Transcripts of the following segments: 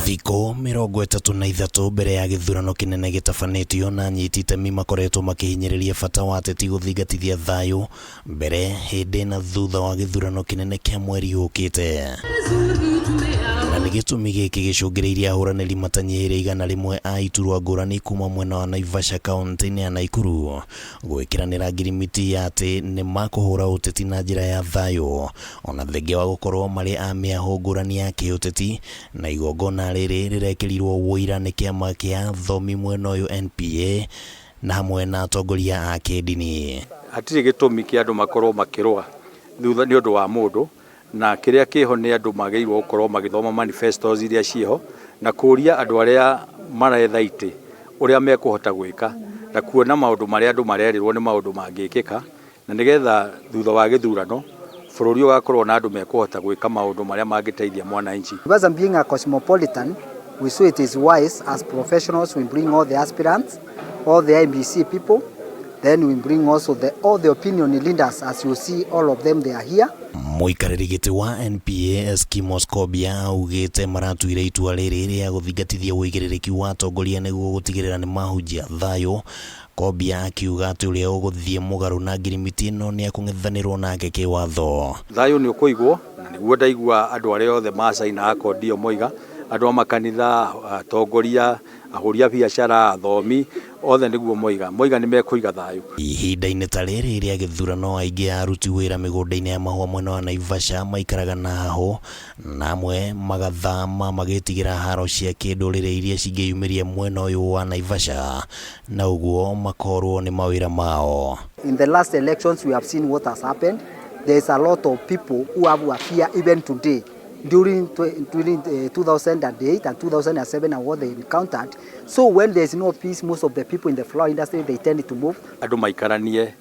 Thikũ 33 mbere ya gĩthurano kĩnene gĩtabanĩtio na anyiti itemi makoretwo makĩhinyĩrĩria bata wa ateti gũthingatithia thayũ mbere, hĩndĩ na thutha wa gĩthurano kĩnene kĩa mweri ũkĩte. Na nĩ gĩtũmi gĩkĩ gĩcũngĩrĩirie ahũranĩri matanyihĩire 100 a iturwa ngũrani kuma mwena wa Naivasha kaũntĩ-inĩ ya Naikuru gwĩkĩranĩra ngirimiti ya atĩ nĩ makũhũra ũteti na njĩra ya thayũ ona thengia wa gũkorwo marĩ a mĩahũ ngũrani ya kĩũteti na igongona rĩrĩ rĩrekĩrirwo ũira nĩ kĩama kĩa athomi mwena ũyũ NPA na hamwe na atongoria a kĩndini. Hatirĩ gĩtũmi kĩa andũ makorwo makĩrũa thutha nĩ ũndũ wa mũndũ, na kĩrĩa kĩho nĩ andũ magĩrĩirwo gũkorwo magĩthoma manifestos iria ciĩho na kũria andũ arĩa maretha itĩ ũrĩa mekũhota gwĩka na kuona maũndũ marĩa andũ marerĩrwo nĩ maũndũ mangĩkĩka, na nĩgetha thutha wa gĩthurano bũrũri ũgakorwo na andũ mekũhota gwĩka maũndũ marĩa mangĩteithia mwananchi. Because being a cosmopolitan, we saw it is wise as professionals we bring all the aspirants, all the IEBC people, then we bring also all the opinion leaders. As you see, all of them, they are here. Mũikarĩri gĩtĩ wa NPA Eskimos Kobia augĩte maratuire itua rĩrĩ rĩa gũthingatithia ũigĩrĩrĩki wa atongoria nĩguo gũtigĩrĩra nĩ mahunjia thayũ. Kobia akiuga atĩ ũrĩa ũgũthiĩ mũgarũ na ngirimiti ĩno nĩ ekũng'ethanĩrwo nake kĩwatho. Thayũ nĩ ũkũigwo na nĩguo ndaigua andũ arĩa othe macaina akondi ĩyo moiga, andũ a makanitha, atongoria, ahũri a biacara, athomi, othe nĩguo moiga moiga nĩ mekũiga thayũ. Ihinda-inĩ ta rĩrĩ rĩa gĩthurano aingĩ a aruti wĩra mĩgũnda-inĩ ya mahũa mwena wa Naivasha maikaraga na hahũ na amwe magathama magĩtigĩra haro cia kĩndũrĩrĩ iria cingĩyumĩria mwena ũyũ wa Naivasha na ũguo makorwo nĩ mawĩra mao. In the last elections, we have seen what has happened. There is a lot of people who have a fear even today. During 2008 and 2007 and what they encountered. So when there is no peace, most of the people in the flower industry, they tend to move. Andũ maikaranie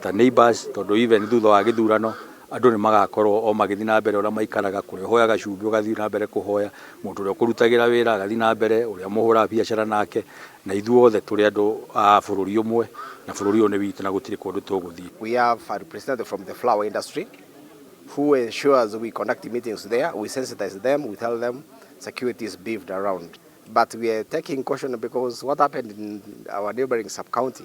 ta neighbors, tondũ even thutha wa gĩthurano andũ nĩ magakorwo o magĩthiĩ na mbere ũrĩa maikaraga, kũrĩa ũhoyaga cumbĩ ũgathiĩ na mbere kũhoya, mũndũ ũrĩa ũkũrutagĩra wĩra agathiĩ na mbere, ũrĩa mũhũraga biacara nake, na ithuothe tũrĩ andũ a bũrũri ũmwe na bũrũri ũyũ nĩ witũ na gũtirĩ kũndũ tũgũthiĩ. We have a representative from the flower industry who ensures we conduct meetings there, we sensitize them, we tell them security is beefed around. But we are taking caution because what happened in our neighboring sub-county,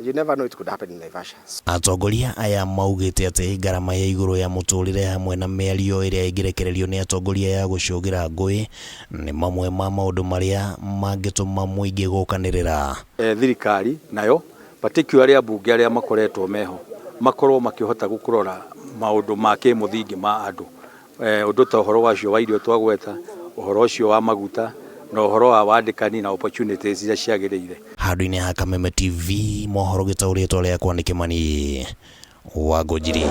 you never know, it could happen in Naivasha. Atongoria aya maugĩte atĩ ngarama ya igũrũ ya mũtũrĩre hamwe na mĩario ĩrĩa ĩngĩrekererio nĩ atongoria ya gũcũgĩra ngũĩ nĩ mamwe ma maũndũ marĩa mangĩtũma mũingĩ gũkanĩrĩra. Thirikari nayo, particularly ambunge arĩa makoretwo meho, makorwo makĩhota gũkũrora maũndũ ma kĩmũthingi ma andũ, ũndũ ta ũhoro wacio wa irio twagweta, ũhoro ũcio wa maguta na ũhoro wa wandĩkani na opportunities iria ciagĩrĩire. Handũ-inĩ ha Kameme TV mohoro, gĩtaũrĩtwo rĩakwa nĩ Kĩmani wa Ngũnjiri.